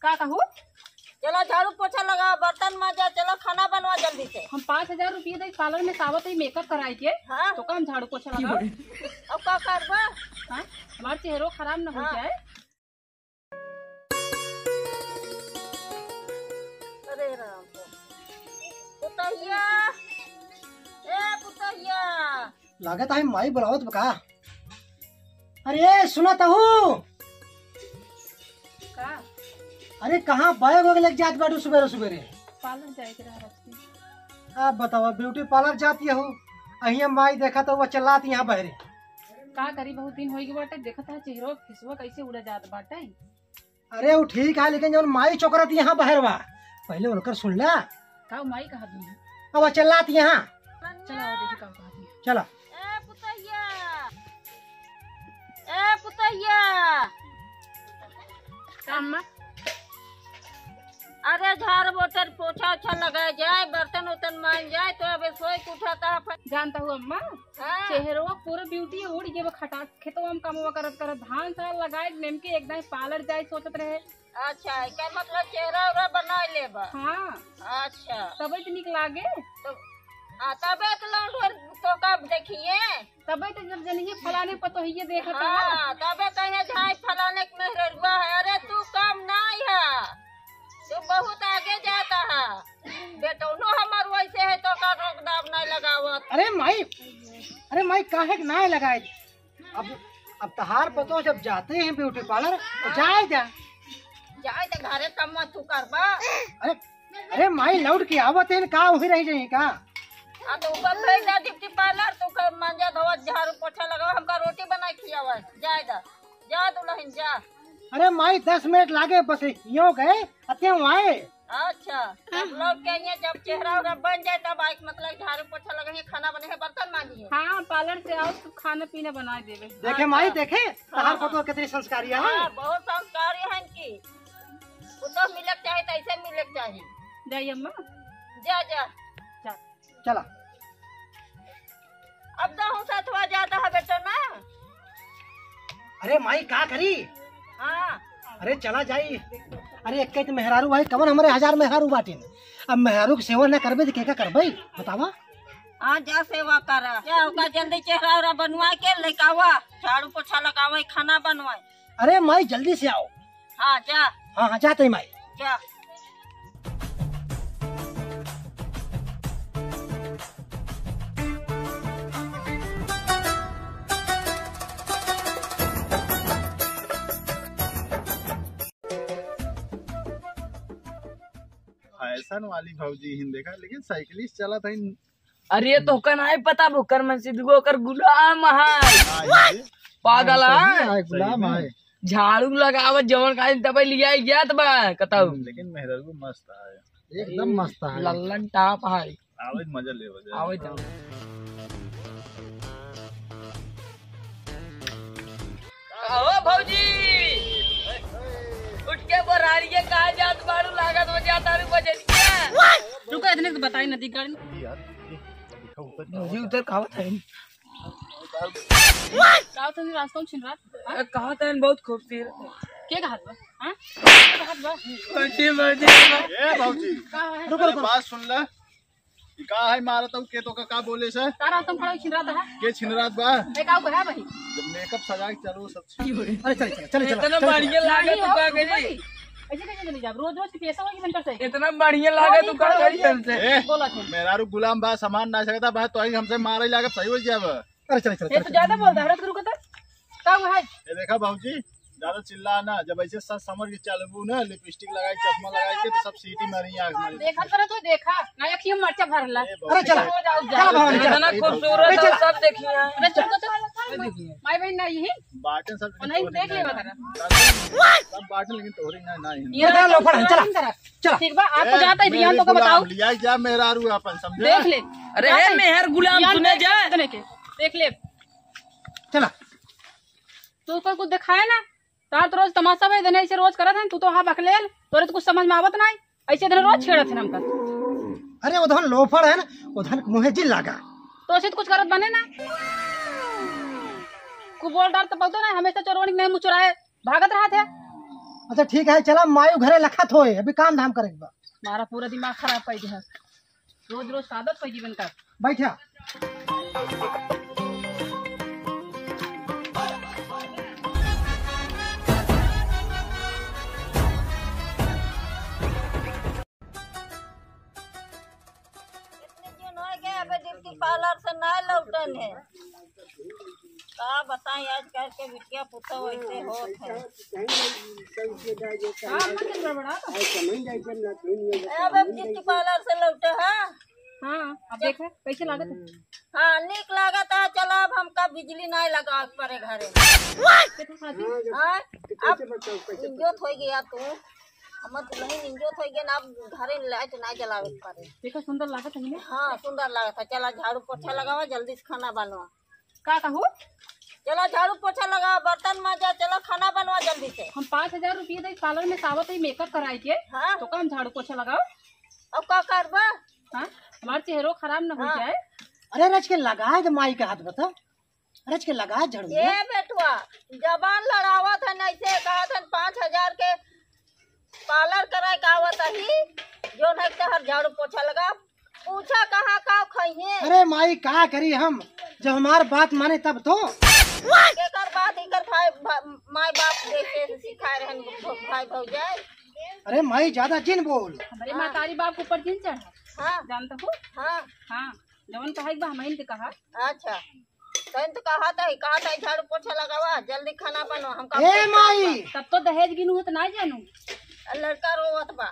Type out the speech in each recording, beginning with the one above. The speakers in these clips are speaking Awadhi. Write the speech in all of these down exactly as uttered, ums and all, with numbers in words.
का कहू? चला झाड़ू पोछा लगा, बर्तन मांजा, चला खाना बनवा जल्दी से। हम पाँच हजार रुपये दे पार्लर में सावत ही मेकअप कराए के, हाँ। तो का हम झाड़ू पोछा लगा? अब का करबा? हाँ, हमार चेहरो खराब न हो हाँ। जाए। अरे राम, पुतहिया, ए पुतहिया। लागत है माई बुलावत बा का। अरे सुना तहू। का? अरे कहाँ बैग वैग लेके जात बाटू सुबेरे सुबेरे? पार्लर जाए के रहा रात के। अब बतावा ब्यूटी पार्लर जाती हो, अहिया माई देखा तो वो चिल्लात यहाँ बहरे। का करी, बहुत दिन होई गए बाटे, देखत है चेहरो फेसवा कैसे उड़ा जात बाटे। अरे वो ठीक है, लेकिन जौन माई चोकरत यहाँ बहर बा, पहले उनकर सुन ला। का माई कहा दी? अब चिल्लात यहाँ। चला आओ देखी का कहा दी। चला। ए पुतैया, ए पुतैया। का अम्मा? अरे झाड़ मोटर पोछा ओछा लगाए जाए, बर्तन उर्तन मांज जाए, तो अबे सोए के उठा था। जानता हूँ अम्मा, हाँ। चेहरवा पूरा ब्यूटी उड़ गया बा खटाक। खेतवा में कमवा करत करत धान साल लगाए नेम के एकदम पार्लर जाए सोचत रहे। अच्छा, एकर मतलब चेहरा उहरा बना लेबा। हाँ। अच्छा। तबे तो निक लागे। तो हाँ, तबे तो लौंडवर तो कब देखिए। तबे तो जब जनिए फलाने पतोहिए देखत है। हाँ, तबे कहे झाई फलाने के मेहररुआ है। अरे तू कम नाई है, तू बहुत आगे जाता है। बेटौनो हमार वैसे है तो का रोक दाब नहीं लगावत। अरे माई, अरे माई काहे के नाई लगाए? अब, अब तहार पतो जब जाते हैं ब्यूटी पार्लर तो जाए जा। जाए तो घरे कम तू करबा। अरे, अरे माई लौट के आवत हैं का वही रह जाए का? हाँ तो ऊपर भेज दे ब्यूटी पार्लर, तू कर मांजा धोवा झाड़ू पोछा लगावा, हमका रोटी बना के खियावा। जाए दा, जा दुल्हन जा। अरे माई दस मिनट लागे बस यो गए अते आए। अच्छा, तब लौट के आइए, जब चेहरा उहरा बन जाए तब आए, मतलब झाड़ू पोछा लगे, खाना बने है, बर्तन मांजिए। हाँ, पार्लर से आओ तो खाना पीना बना देवे। देखे माई, हाँ। देखे तहार पतो कितनी संस्कारी है। हाँ, बहुत संस्कारी है इनकी। वो तो मिले के चाहे तो ऐसे मिले के चाहे। जाइए अम्मा। जा जा। जा। चला। अब तो हम साथवा जाता है बेटा ना। अरे माई का करी? हाँ। अरे चला जाई। अरे एक तो मेहरारू भाई कवन हमरे हजार मेहरारू बाटिन। अब मेहरारू की सेवा ना करबे तो के का करबे बतावा? हाँ जा सेवा करा। क्या होगा जल्दी चेहरा उहरा बनवा के लेके आवा। झाड़ू पोछा लगावे खाना बनवाए। अरे माई जल्दी से आओ। हाँ जा। हाँ हाँ जाते ही माई। जा। फैशन वाली भौजी हिन देखा, लेकिन साइकिलिस्ट चलत है। अरे तोहका नाहीं पता, भुक्कर मन सिद्धू ओकर गुलाम है। पागल है। गुलाम है। झाड़ू लगावत जवन का तबे लिया जात बा कतौ। लेकिन मेहररू मस्त है। एकदम मस्त है। लल्लन टाप है। आवे मजा ले बजा। आवे जाओ। आओ भौजी, उठ के बोरारिये कहाँ जात बाड़ू, लागत हो जात आरू बजरिया। रुको, इतने तो बताई नदी गाड़ी। यार, ये दिखा ऊपर भौजी उधर कहावत है। का तुम रास्ता में छिन रहा? अरे, कहा था बहुत खूबसूरत। के कहा था? हाँ? के कहा था? भौजी, भौजी। ए भौजी, का है? रुको, रुको। बात सुन ले। ई का है मारत हूँ, के तो का, का बोले से? का रास्ता में खड़ा छिन रहा था? के छिन रहा बा? ए, का है भाई? जब मेकअप सजा के चलो सब। अरे चल, चल, चल, चल, इतना चल, बढ़िया चल। लागे तो का करी? ऐसे कैसे चली जाब? रोज रोज के पैसा होगी मन कर से। इतना बढ़िया लागे तो का करी हमसे? ए, बोला थे। मेहरारू गुलाम बा, सामान ना सकता बा, तो ही हमसे मारे लागे, सही हो जाब। अरे चल, चल, ये चल, तो चल। ज्यादा बोल रहा है, रुक, रुक, रुक। का हुआ है? ये देखा बाबूजी, ज्यादा चिल्ला ना, जब ऐसे सच समझ के चलबू ना, लिपस्टिक लगाई, चश्मा लगाई के, तो सब सीटी मारी आँख में। देखा करे तो देखा, ना अखियों में मरचा भरला। ए, अरे चला, हो जाओ, चला जाओ। भवानी, चला। इतना खूबसूरत ए, चला। है, सब देखिए। अरे चल तो, चल, चल, माई बहन ना यही। बाटन सब नहीं, देख ले बता। सब बाटन, लेकिन तोहरी ना, ना है। ये बता, लोफड़ है, चला, चला। ठीक बा, आपको ए, जाता है, मेरे ध्यान तो को गुलाम, बताओ। लिया जा मेहरारू अपन, समझे? देख ले। अरे जाता हे है। मेहर गुलाम, ध्यान सुने देख जा। ले, देख ले। चला। तू कोई कुछ दिखाए ना, तार तो रोज तमाशा बे, देने ऐसे रोज करत हन, तू तो हाँ बकलेल, तोरे तो कुछ समझ में आवत नाई, ऐसे देने रोज छेड़त हन हमका। अरे उधन लोफड़ है ना, उधन मुँहे जिन लागा। तो ऐसे तो कुछ करत बने ना, कु बोल डार तो पलतो ना, हमेशा चोरवनी नहीं मुचुराए भागत रहत है। अच्छा ठीक है, चला मायू घरे लखत होए, अभी काम धाम करेक बा। हमारा पूरा दिमाग खराब कर दिया, रोज रोज का आदत पै गई इनका। बैठा। इतने दिन हो गए, अबे ब्यूटी पार्लर से ना लौटन है। का बताई, आजकल के बिटिया पुता वैसे होत है। हाँ, अम्मा के गड़बड़ा तो। अबे ब्यूटी पार्लर से लौटे है। हाँ, अब देख, कैसे लागत है? हाँ, नीक लागत है। चला, अब हमका बिजली ना लगावे के पड़े घरे। हाँ, अब इंजोत हो गया तू। हमर दुल्हन इंजोत होइ गए ना, अब घरे लाइट ना जलावे के पड़े। देखो, सुंदर लागत है ना? हाँ, सुंदर लागत है। चला, झाड़ू पोछा लगावा, जल्दी से खाना बनवा। का कहू? चला, झाड़ू पोछा लगावा, बर्तन माजा, चला, खाना बनवा जल्दी से। हम पाँच हजार रुपये दे पार्लर में सावत है मेकअप कराए के, हाँ। तो का हम झाड़ू पोछा लगाओ? अब का करबा? हाँ, हमार चेहरो खराब न हो हाँ। जाए। अरे रच के लगाए तो माई का हाथ बता। रच के लगा झाड़ू। ए बेटवा, जबान लड़ावत है, ऐसे कहत है पाँच हजार के पार्लर कराए का आवत ही, जो नहीं तो हर झाड़ू पोछा लगा। पूछा कहाँ का खइहे? अरे माई, का करी हम, जब हमार बात माने तब तो। केकर बात, इकर भाई, भा-, माई बाप देखे से सिखाए रहन, भाई भौजाई। अरे माई, ज्यादा जिन बोल। हमरे हाँ। महतारी बाप के ऊपर जिन चढ़ा। हाँ। जानत हो? हाँ। हाँ, जवन कहा एक बार हमइन के कहा। अच्छा। तैं तो कहा था, कहा था झाड़ू पोछा लगावा, जल्दी खाना बनवा, हमका ए भूख माई! लागल बा। तब तो दहेज गिनू हो तो ना जानू। लड़का रोवत बा।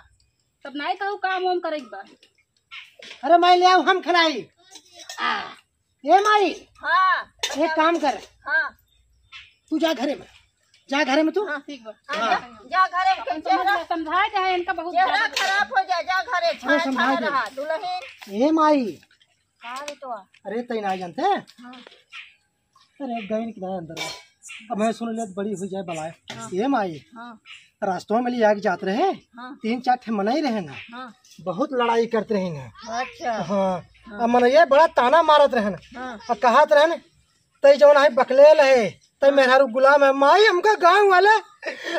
तब नाई कहू काम वाम करे के बा। अरे माई ले आओ हम खिलाई। आ, ए माई, हाँ। एक काम कर। हाँ। तू जा घरे में, जा घरे में तू। हाँ, ठीक बा। हाँ, हाँ। जा, जा घरे में, अपन चेहरा समझ-, समझाए जाए इनका बहुत चेहरा ज्यादा खराब हो जाए, जा घरे, अरे छाया समझाए छाया दे। रहा, दुल्हन। ए माई, हाँ बेटवा। अरे तई ना जानते? हाँ। अरे गई कि ना अंदर। अब मैं सुन ले बड़ी हुई जाए बलाए। हाँ। ए माई। हाँ। रास्तों में लिया के जात रहे। हाँ। तीन चार ठे मनई रहे ना। हाँ। बहुत लड़ाई करत रहे ना। अच्छा। हाँ। हाँ। अब मनई बड़ा ताना मारत रहे ना। हाँ। अब कहत रहे ना, तई जौन है बकलेल है, तई मेहरारू गुलाम है। माई हमका गाँव वाला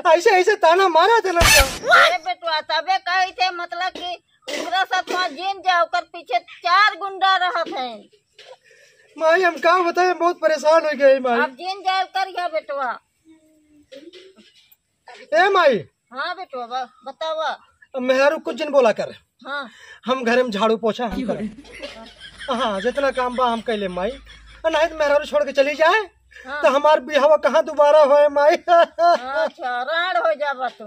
ऐसे ऐसे ताना मारत है ना। अरे बेटवा, तबे कही थे मतलब कि ओकरा साथ वहाँ जिन जा, ओकर पीछे चार गुंडा रहत हैं। माई, हम का बताए, हम बहुत परेशान हो गए, माई। अब जिन जाए करिया बेटवा। ए माई। हाँ बेटवा, ब-, बतावा। अब मेहरारू कुछ जिन बोला कर। हाँ। हम घर में झाड़ू पोछा हम करब। हाँ, जितना काम बा हम कैले माई। और नहीं तो मेहरारू छोड़ के चली जाए, हाँ। तो हमार बिहावा कहाँ दोबारा होए माई? अच्छा, राड़ हो जाबा तू।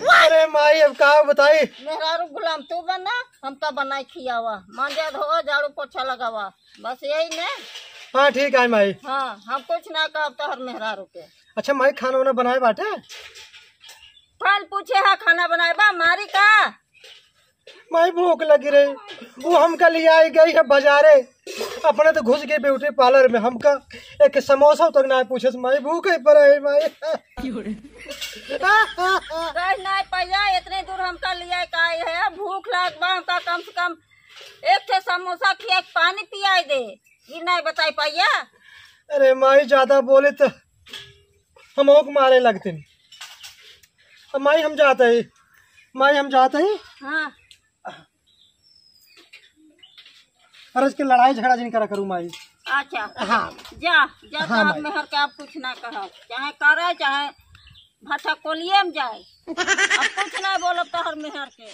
अरे माई, अब का बताई? मेहरारू गुलाम तू बना, हमका बनाई खियावा, मांजा धोवा, झाड़ू पोछा लगावा, बस यही ने। हाँ, ठीक है माई। हाँ, हम कुछ ना कहब तोहर मेहरारू के। अच्छा माई, खाना वाना बनाए बाटे? फल पूछे है, खाना बनाए बा, मारी का? माई भूख लगी रही, वो हमका लियाई गई है बाजारे, अपने तो घुस गई ब्यूटी पार्लर में, हमका एक समोसा तक ना पूछस, माई भूख है पर है माई। कहीं ना पाया, इतने दूर हमका लियाई का आई है, भूख लाग बा हमका, कम से कम एक ठे समोसा खिया के पानी पियाई दे, ये नहीं बताई पाइया। अरे माई ज्यादा बोले तो हम ओक मारे लगते। अब माई हम जाते ही, माई हम जाते ही। हाँ। अरे इसके लड़ाई झगड़ा जिन करा करू माई। अच्छा। हाँ। जा, जा हाँ, तो अब माई। मेहर के आप कुछ ना कहो, चाहे करे चाहे भटकोलिए में जाए, अब कुछ ना बोलब तोहर मेहर के।